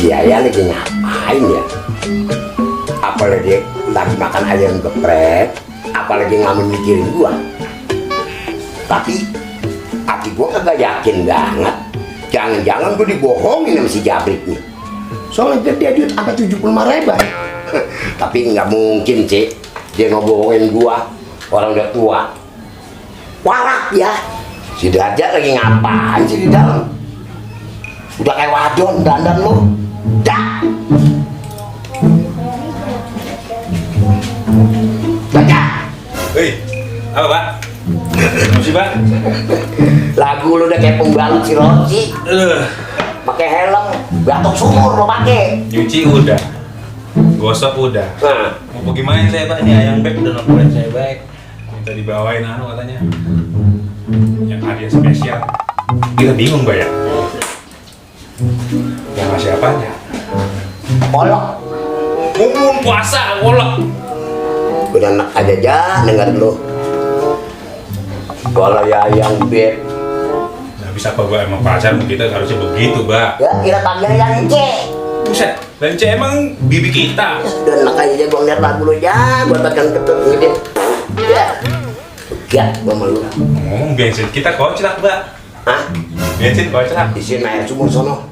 si Ayah lagi ngapain ya? Apalagi lagi makan ayam geprek, apalagi ngelamun mikirin gua. Tapi hati gua kagak yakin banget. Jangan-jangan gua dibohongin sama si Jabrik nih. Soalnya dia duit sampai 75.000. Tapi nggak mungkin sih dia ngebohongin gua. Orang udah tua. Warak ya. Si Derajat lagi ngapain sih di dalam? Udah kayak wadon dandan lu. Dah. Baca. Hei, apa Pak? Apa sih Pak? Lagu lu udah kayak pembalut si Roci. Pakai helm, batok sumur lo pakai. Nyuci udah, gosok udah. Nah, Mau gimana saya Pak? Ini ayang beb udah nelfonin saya baik. Minta dibawain katanya. Yang hadiah spesial. Kita bingung Pak ya. Yang ngasih apanya? kolok. Mumpung puasa, wolok. Udah enak aja denger lu. Kalau ya yang beb, Nggak bisa apa Pak, emang pacar kita harusnya begitu Pak. ya kira panggil yang C. Buset, dan C emang bibi kita. Udah enak aja gua ngeliat lagu lu ya, gua tekan ketut gede. Ya, ya gua malu. Ngomong bensin kita koclak Pak. Hah? Bensin koclak. Isiin air sumur sono.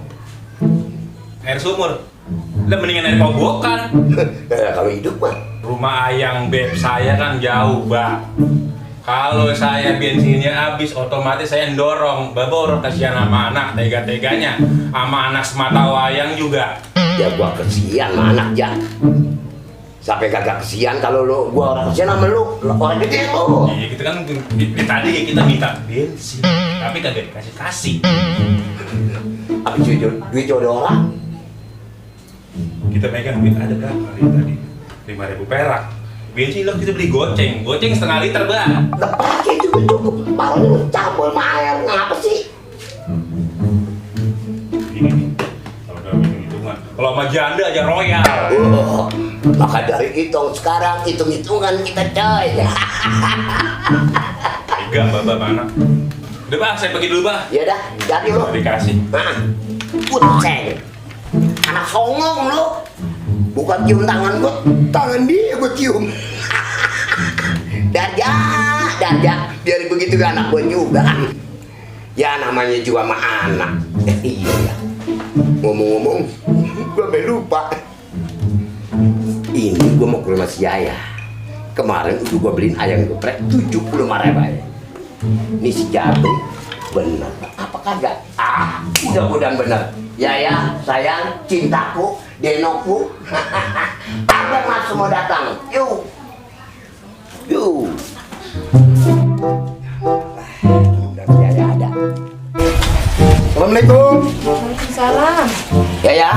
Air sumur. Lah mendingan air kobokan. Kalau hidup mah. Rumah ayang beb saya kan jauh, Bang. Kalau saya bensinnya habis, otomatis saya dorong. Babor kasihan sama anak, tega-teganya. Sama anak semata wayang juga. Ya gua kesian sama anak ya. Sampai kagak kesian kalau lu, gua orang kesian sama lu orang gede lu. Iya, kita kan tadi ya kita minta bensin, tapi kagak dikasih. Tapi duit jodoh orang. Kita megang duit ada berapa hari tadi? 5.000 perak. Bensin lo kita beli goceng setengah liter Bang. Nggak pakai juga cukup. Baru campur sama air, ngapa sih? Ini nih, kalau udah hitung-hitungan. Kalau sama janda aja royal. Maka dari hitung sekarang hitung-hitungan kita coy. Tiga bapak mana? Udah Bang, saya pergi dulu Bang. Ya dah, jadi lu. Dikasih. Nah, kucing. Anak songong lu. Bukan cium tangan gua, tangan dia gua cium. Darja, biar begitu anak gua juga. Ya namanya juga sama anak. Iya ya. Ngomong-ngomong, gua sampai lupa. Ini gua mau ke rumah si Ayah. Kemarin itu gua beliin ayam geprek 75.000 ya. Ini si Jabri bener apa kagak? Mudah-mudahan bener. Ya sayang, cintaku, Denoku. Abang mas semua datang. Yuk. Mudah si Ayah ada. Assalamualaikum. Waalaikumsalam. Ya.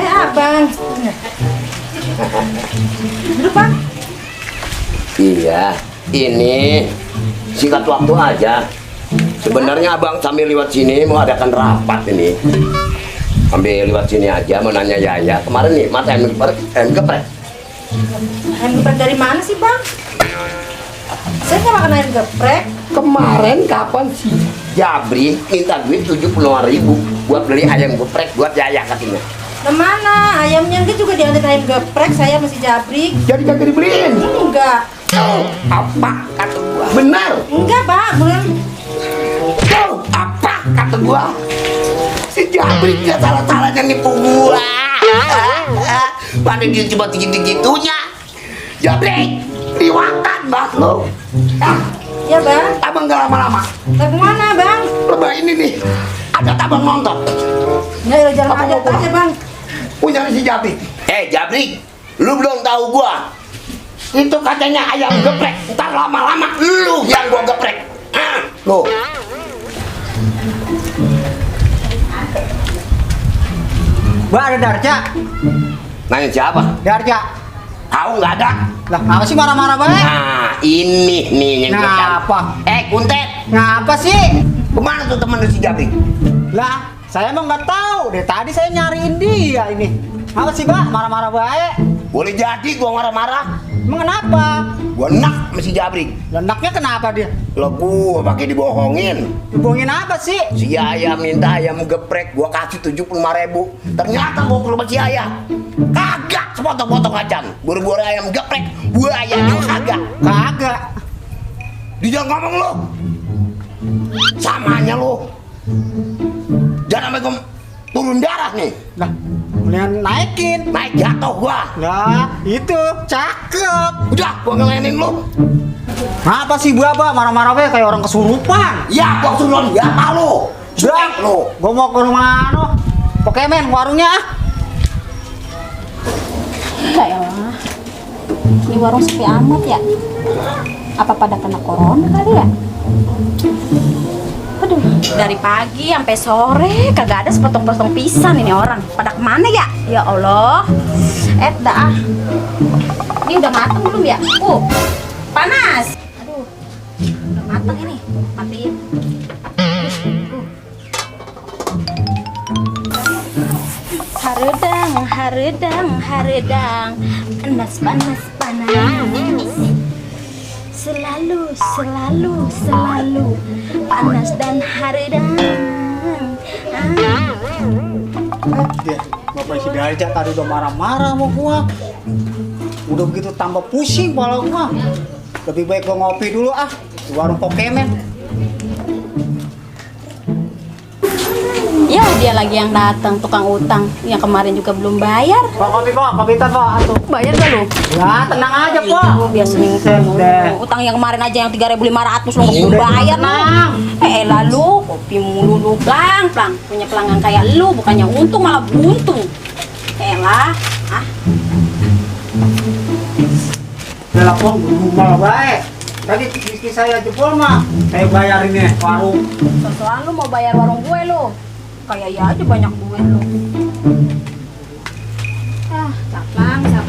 Abang. Duduk Bang. Iya, ini singkat waktu aja. Sebenarnya abang sambil lewat sini mau adakan rapat ini. Ambil lewat sini aja mau nanya Yaya. Kemarin nih mata ayam geprek. Ayam geprek dari mana sih Bang? Saya nggak makan ayam geprek. Kemarin kapan sih Jabri minta duit 75.000 buat beli ayam geprek buat Yaya katanya. Nah mana? Ayamnya dia juga diantar ayam geprek. Saya masih Jabrik. Jadi kagak dibeliin. Enggak. Apa kata gua? Benar. Enggak Pak. Bener. Apa kata gua? Si Jabri gak salah-salahnya nipu gua. Pada dia cuma gitu-gitunya. Jabri, liwatan bang lo. Ya Bang. Abang gak lama-lama. Tapi mana Bang? Lebah ini nih, ada tabang nonton. Ya jalan aja Bang. Punya si Jabri. Jabri, lu belum tahu gua. Itu katanya ayam geprek. Ntar lama-lama lu yang gua geprek. Lu. Mbak ada Darja? Nanya siapa? Darja. Tahu nggak ada? Lah, apa sih marah-marah banget? Nah, ini nih yang gua cari. Ngapa? Kuntet, Ngapa sih? kemana tuh teman si Jabri? Lah, saya emang nggak tahu. Dari tadi saya nyariin dia ini. Apa sih, Mbak? Marah-marah baik. Boleh jadi gua marah-marah. Emang kenapa? Gua enak sama si Jabrik. Lenaknya kenapa dia? Lo gua pakai dibohongin. Dibohongin apa sih? Si Yaya minta ayam geprek, gua kasih 75.000. Ternyata gua ke rumah si Yaya, kagak sepotong-potong acan. Buru-buru ayam geprek, buayanya kagak. Kagak. Dia ngomong lo, samanya lo. Jangan sampai gua turun darah nih. Lah, mendingan naikin. Naik jatuh gua. Nah, itu cakep. Udah, gua ngelainin lo. Apa sih Baba marah-marah be kayak orang kesurupan? Ya, gua suruh ya apa lo? Sudah lo. Gua mau ke rumah Pokemon warungnya ah. Ya elah. Ini warung sepi amat ya. Apa pada kena corona kali ya? Aduh, dari pagi sampai sore kagak ada sepotong-potong pisang ini orang. Pada kemana ya? Ya Allah. Dah. Ini udah mateng belum ya? Panas. Aduh. Udah mateng ini. Matiin. Haredang. Panas. Selalu panas dan haredang. Dia, Bapak si Darja tadi udah marah-marah sama gua. Udah begitu tambah pusing kepala gua. Lebih baik gua ngopi dulu ah di warung Pokemon. Ya dia lagi yang datang tukang utang yang kemarin juga belum bayar. Pak kopi Pak, atuh. Bayar gak lu? Ya tenang aja Pak. Biasanya utang yang kemarin aja yang 3.500 lu belum bayar tenang. Lalu kopi mulu lu plang punya pelanggan kayak lu bukannya untung malah buntung. Lah, Udah lapor malah baik. Tadi istri saya jebol mah, saya bayarin nih warung. sosokan lu mau bayar warung gue lu. Kayak ya aja banyak duit lu. Caplang lu.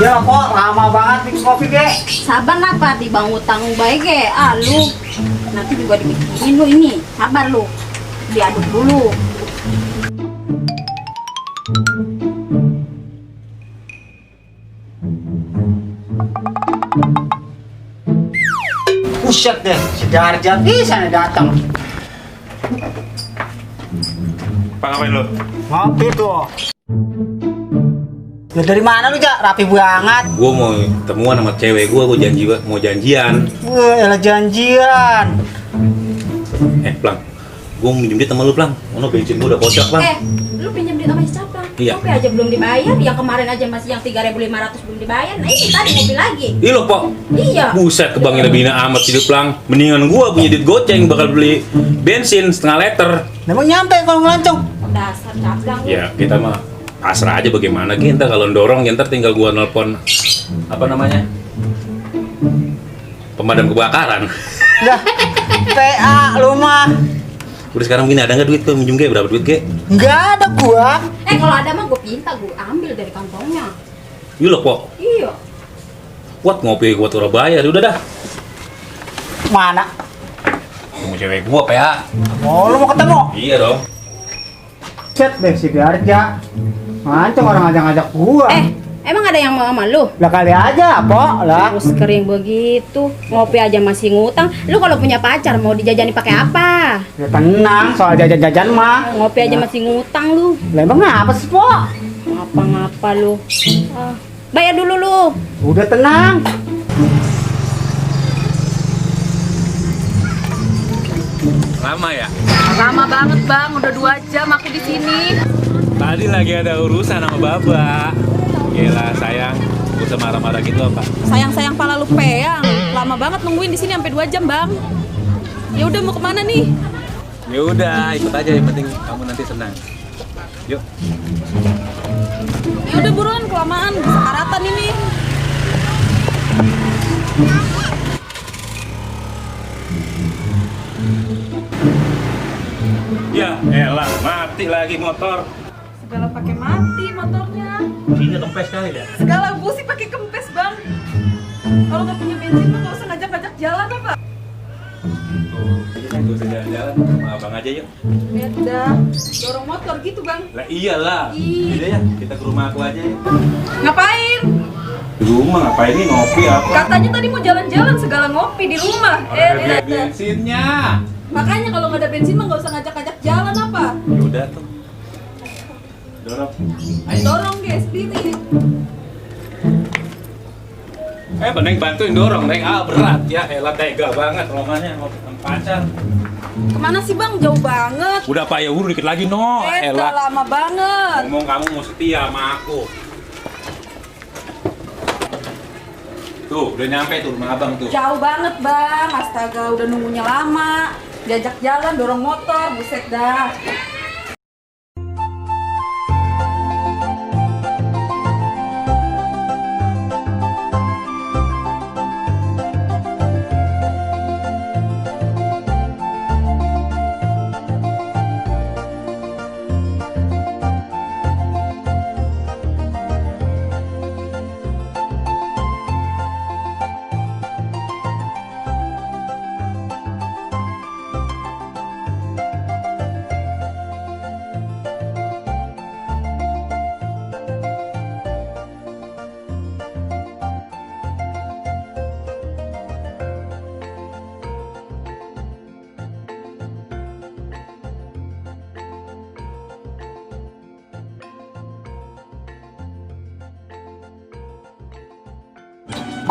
Ya kok lama banget fix kopi ge. Sabar lah Pak, di bang utang baik ya. Lu nanti juga dibikinin lu ini. Sabar lu. Diaduk dulu. Buset deh, si Darja sana datang. Pak ngapain lo? Ngopi tuh. Ya dari mana lu, Jak? Rapi banget. Gue mau ketemuan sama cewek gue mau janjian. Wah, elah janjian. Plang, gue mau minjem duit sama lu, Plang. Ono bensin gue udah kocak, Plang. Lu pinjam duit sama siapa? Iya. Kopi aja belum dibayar, yang kemarin aja masih yang 3.500 belum dibayar. Nah ini tadi mobil lagi. Ih lo, Pok. Iya. Buset, kebangin lebih amat hidup, Plang. Mendingan gue punya duit goceng bakal beli bensin setengah liter. Emang nyampe kalau ngelancong? Dasar caplang. Ya, kita mah pasrah aja bagaimana kita kalau dorong ntar tinggal gua nelpon apa namanya? Pemadam kebakaran. Dah, PA lu mah. Udah sekarang gini ada nggak duit kau minjem berapa duit ke? Nggak ada gua. Kalau ada mah gue minta, gue ambil dari kantongnya. Iya loh, Pok. Iya. Kuat ngopi gua Surabaya, udah dah. Mana? Mau cewek gua PA. Oh, lu mau ketemu? Iya dong. Set deh si Darja. Nganceng orang ngajak-ngajak gua. Emang ada yang mau sama lu? Lah kali aja, Pok. Lah. Terus kering begitu, ngopi aja masih ngutang. Lu kalau punya pacar mau dijajani pakai apa? Ya tenang, soal jajan-jajan mah. Ngopi aja masih ngutang lu. Lah emang apa sih, Pok? Ngapa-ngapa lu? Bayar dulu lu. Udah tenang. Lama ya? Lama banget bang, udah 2 jam aku di sini. Tadi lagi ada urusan sama Baba. Gila sayang, gak usah marah-marah gitu apa? Sayang-sayang pala lu peyang. Lama banget nungguin di sini sampai 2 jam bang. Ya udah mau kemana nih? Ya udah, ikut aja yang penting kamu nanti senang. Yuk. Ya udah buruan kelamaan, bisa karatan ini. Ya elah, mati lagi motor. Segala pakai mati motornya. Sini kempes kali ya? Segala busi pakai kempes bang. Kalau nggak punya bensin mah nggak usah ngajak-ngajak jalan apa? Tuh jalan-jalan sama abang aja yuk. Beda. Dorong motor gitu bang. Lah iyalah. Ih. Udah ya, kita ke rumah aku aja ya. Ngapain? Di rumah ngapain nih ngopi apa? Katanya tadi mau jalan-jalan segala ngopi di rumah. Orang ada biaya lihat dah. bensinnya. Makanya kalau nggak ada bensin mah nggak usah ngajak-ngajak jalan apa. Ya udah tuh. Dorong. Ayo dorong guys, sendiri. Neng bantuin dorong, Neng. Ah berat ya, elah tega banget romannya ngopi sama pacar. Kemana sih bang? Jauh banget. Udah Pak, ya udah dikit lagi no. Udah Elah. lama banget. Ngomong kamu mau setia sama aku. Tuh, udah nyampe tuh rumah abang tuh. Jauh banget bang. Astaga, udah nunggunya lama. Diajak jalan, dorong motor, buset dah.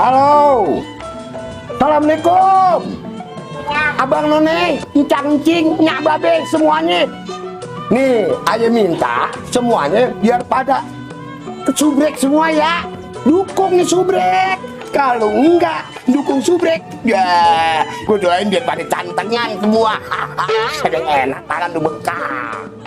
Halo. Assalamualaikum. Abang None, Encang Encing, Nyak Babe, semuanya. Nih, ayah minta semuanya biar pada subrek semua ya. Dukung nih subrek. Kalau enggak dukung subrek, ya gue doain biar pada cantengan semua. Ada enak tangan tuh bekal.